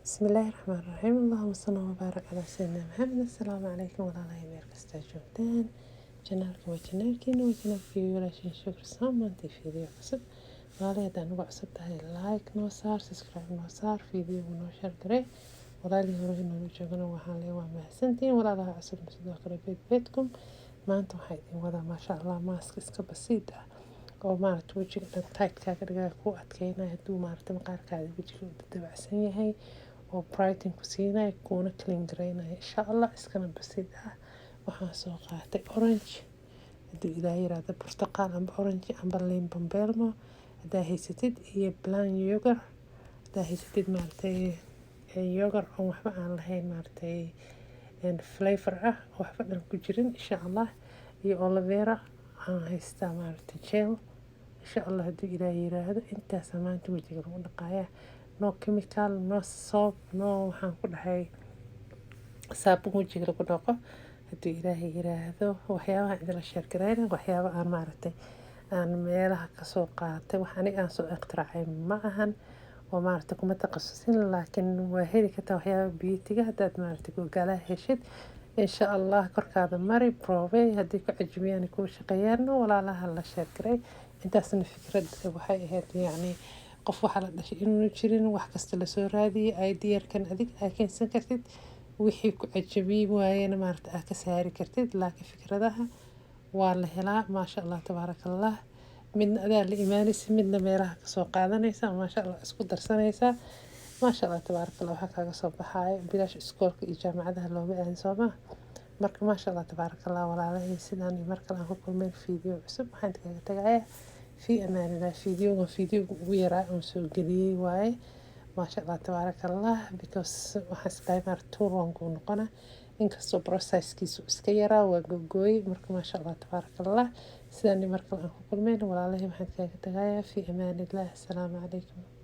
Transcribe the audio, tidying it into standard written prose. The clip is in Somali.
Bismillaahi Raxmaani Raxiim. Allahuma salli wabaarak calaa sayidina Maxamed. Assalaamu calaykum walaalahay, meel kastaa joogtaan. Channelka waa channelkiina, waa channelkii walaashin Shukri Saamanti. Video cusub walaalay. Haddaan ugu cusub tahay, like noo saar, subscribe noo saar, videogu noo share garee. Walaalihii hore noola joogana waxaan leeyahay waa mahadsantihiin. Walaalaha cusubna sidoo kale, beed beedkum. Maanta waxaa idin wadaa, maasha Allah, mask iska basiid ah oo maaragta wejiga dhan tight kaaga dhigaya, kuu adkeynaya hadduu maaragta maqaarkaada wejiga uu dabacsan yahay, oo brighten ku siinaya, kuuna clean gareynaya, insha Allah, iskana basiid ah. Waxaan soo qaatay orange, hadduu Ilaah yiraahdo, portaqaal amba orange amba liin bambeelmo haddaa haysatid, iyo plain yogurt haddaa haysatid, maaragtay yogurt oon waxba aan lahayn, maaragtay flavor ah oo waxba dhan ku jirin, insha Allah, iyo aloe vera aan haystaa, maaragtay gel, insha Allah, hadduu Ilaah yiraahdo. Intaasa maanta wejiga lagu dhaqaaya. No chemical, no soap, no waxaan ku dhahay saabuun wejiga lagu dhaqo, hadduu Ilaahay yiraahdo. Waxyaabaha idinla share gareyna, waxyaaba aan maaragtay aan meelaha kasoo qaatay, wax aniga aan soo ikhtiraacay ma ahan, oo maaragtay kuma takhasusin, laakiin waa heli kartaa waxyaaba beautyga haddaad maaragtay googalaha heshid, insha Allah. Korkaada mari, probey, haddii ku cajibiyaan, kuu shaqeeyaan, walaalaha la share garay. Intaasna fikrad waxay ahayd, yacni qof waxaa la dhashay inuunu jirin, wax kasta lasoo raadiyay. Ideakan adig aa keensan kartid, wixii ku cajabiyey waayena maaragta aa ka saari kartid, laakiin fikradaha waa la helaa, maasha Allah, tabaaraka Allah. Midna adaa la imaanaysa, midna meelaha kasoo qaadanaysa, maasha Allah, isku darsanaysaa, maasha Allah, tabaaraka Allah. Waxaa kaaga soo baxaaya bilaash iskoolka iyo jaamacadaha looma aadin, soo maa? Marka maasha Allah, tabaaraka Allah, walaalahay, sidaan iyo mar kale aan ku kulmeen video cusub, waxaan kaga tagayaa fi amaanillah. Videogan videoga ugu yaraa oon soo geliyey waaye, maasha Allah, tabaaraka Allah, because waxaan isdhahay maar too long uu noqona, inkastoo processkiisu iska yaraa, waa gogooyey. Marka maasha Allah, tabaaraka Allah, sidaan mar kale aan ku kulmeen, walaalahay, waxaan kaga tagayaa fi amaanillah. Asalaamu calaykum.